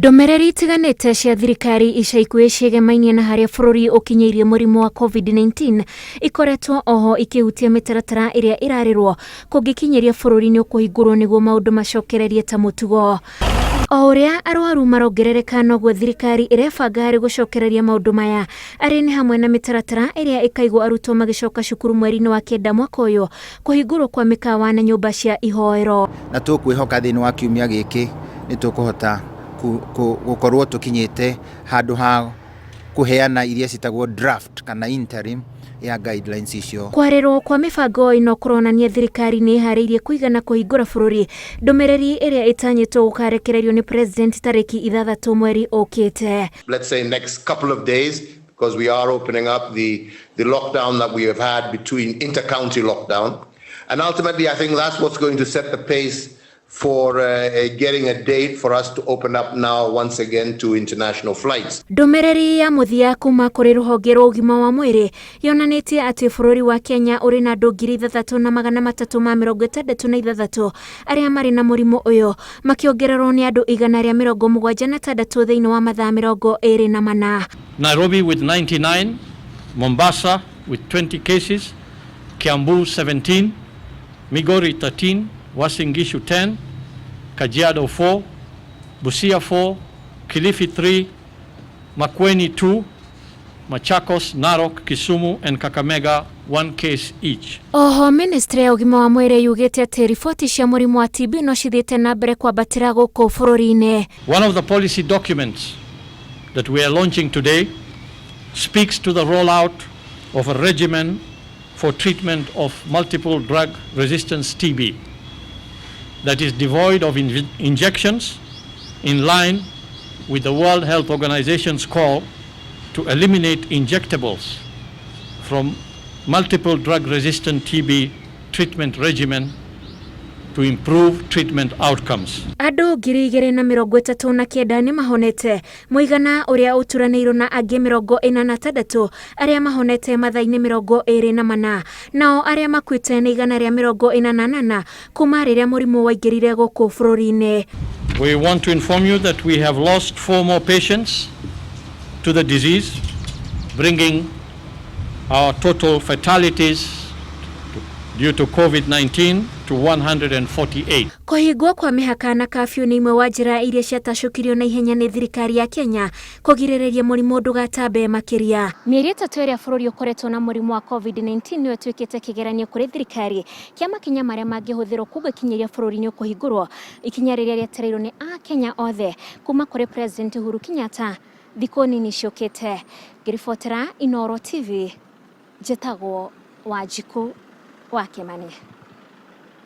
Ndũmĩrĩri itiganĩte cia thirikari ica ikuhĩ ciĩgemainie na harĩa bũrũri ũkinyĩirie mũrimũ wa COVID-19 ikoretwo oho ikĩhutia mĩtaratara ĩrĩa ĩrarĩrwo kũngĩkinyĩria bũrũri nĩ ũkũhingũrwo nĩguo maũndũ macokererie ta mũtugo. O ũrĩa arwaru marongerereka noguo thirikari ĩrebanga harĩ gũcokereria maũndũ maya arĩ nĩ hamwe na mĩtaratara ĩrĩa ĩkaigwo arutwo magĩcoka cukuru mweri-inĩ wa kenda mwaka ũyũ, kũhingũrwo kwa mĩkawa na nyũmba cia ihoero. Na tũkwĩhoka thĩinĩ wa kiumia gĩkĩ nĩ tũkũhota gũkorwo tũkinyĩte handũ ha kũheana iria citagwo draft kana interim ya guidelines icio. Kwarĩrwo kwa mĩbango ĩno kũronania thirikari nĩ ĩharĩirie kũigana kũhingũra bũrũri, ndũmĩrĩri ĩrĩa ĩtanyĩtwo gũkarekererio nĩ President tarĩki 6 mweri ũkĩte. Let's say next couple of days, because we are opening up the lockdown that we have had between inter-county lockdown. And ultimately, I think that's what's going to set the pace for getting a date for us to open up now once again to international flights. Ndũmĩrĩri ya mũthia kuma kũrĩ rũhonge rwa ũgima wa mwĩrĩ yonanĩtie atĩ bũrũri wa Kenya ũrĩ na andũ 6,366 arĩa marĩ na mũrimũ ũyũ, makĩongererwo nĩ andũ 176 thĩinĩ wa mathaa 24. Nairobi with 99, Mombasa with 20 cases, Kiambu 17, Migori 13, Uasin Gishu 10, Kajiado 4, Busia 4, Kilifi 3, Makueni 2, Machakos, Narok, Kisumu and Kakamega 1 case each. Oho ministry ya ũgima wa mwĩrĩ yugĩte atĩ riboti cia mũrimũ wa TB no cithiĩte na mbere kwambatĩra gũkũ bũrũri-inĩ. One of the policy documents that we are launching today speaks to the rollout of a regimen for treatment of multiple drug resistance TB that is devoid of injections, in line with the World Health Organization's call to eliminate injectables from multiple drug resistant TB treatment regimen to improve treatment outcomes. Andũ 2,039 nĩ mahonete, mũigana ũrĩa ũturanĩirwo na angĩ 46 arĩa mahonete mathaa-inĩ 24, nao arĩa makuĩte nĩ 148 kuma rĩrĩa mũrimũ waingĩrire gũkũ bũrũri-inĩ. We want to inform you that we have lost 4 more patients to the disease, bringing our total fatalities due to COVID-19 to 148. Kũhingwo kwa mĩhaka na kafyu nĩ imwe wa njĩra iria ciatacũkirio na ihenya nĩ thirikari ya Kenya kũgirĩrĩria mũrimũ ndũgatambe makĩria. Mĩeri 3 ĩrĩa bũrũri ũkoretwo na mũrimũ wa COVID-19 nĩyo ĩtuĩkĩte kĩgeranio kũrĩ thirikari kĩa makinya marĩa mangĩhũthĩrwo kũgĩkinyĩria bũrũri nĩ ũkũhingũrwo, ikinya rĩrĩa rĩetereirwo nĩ Akenya othe kuma kũrĩ President Uhuru Kenyatta thikũ nini ciũkĩte. Ngĩribotera Inooro TV, njĩtagwo Wanjikũ wa Kĩmani.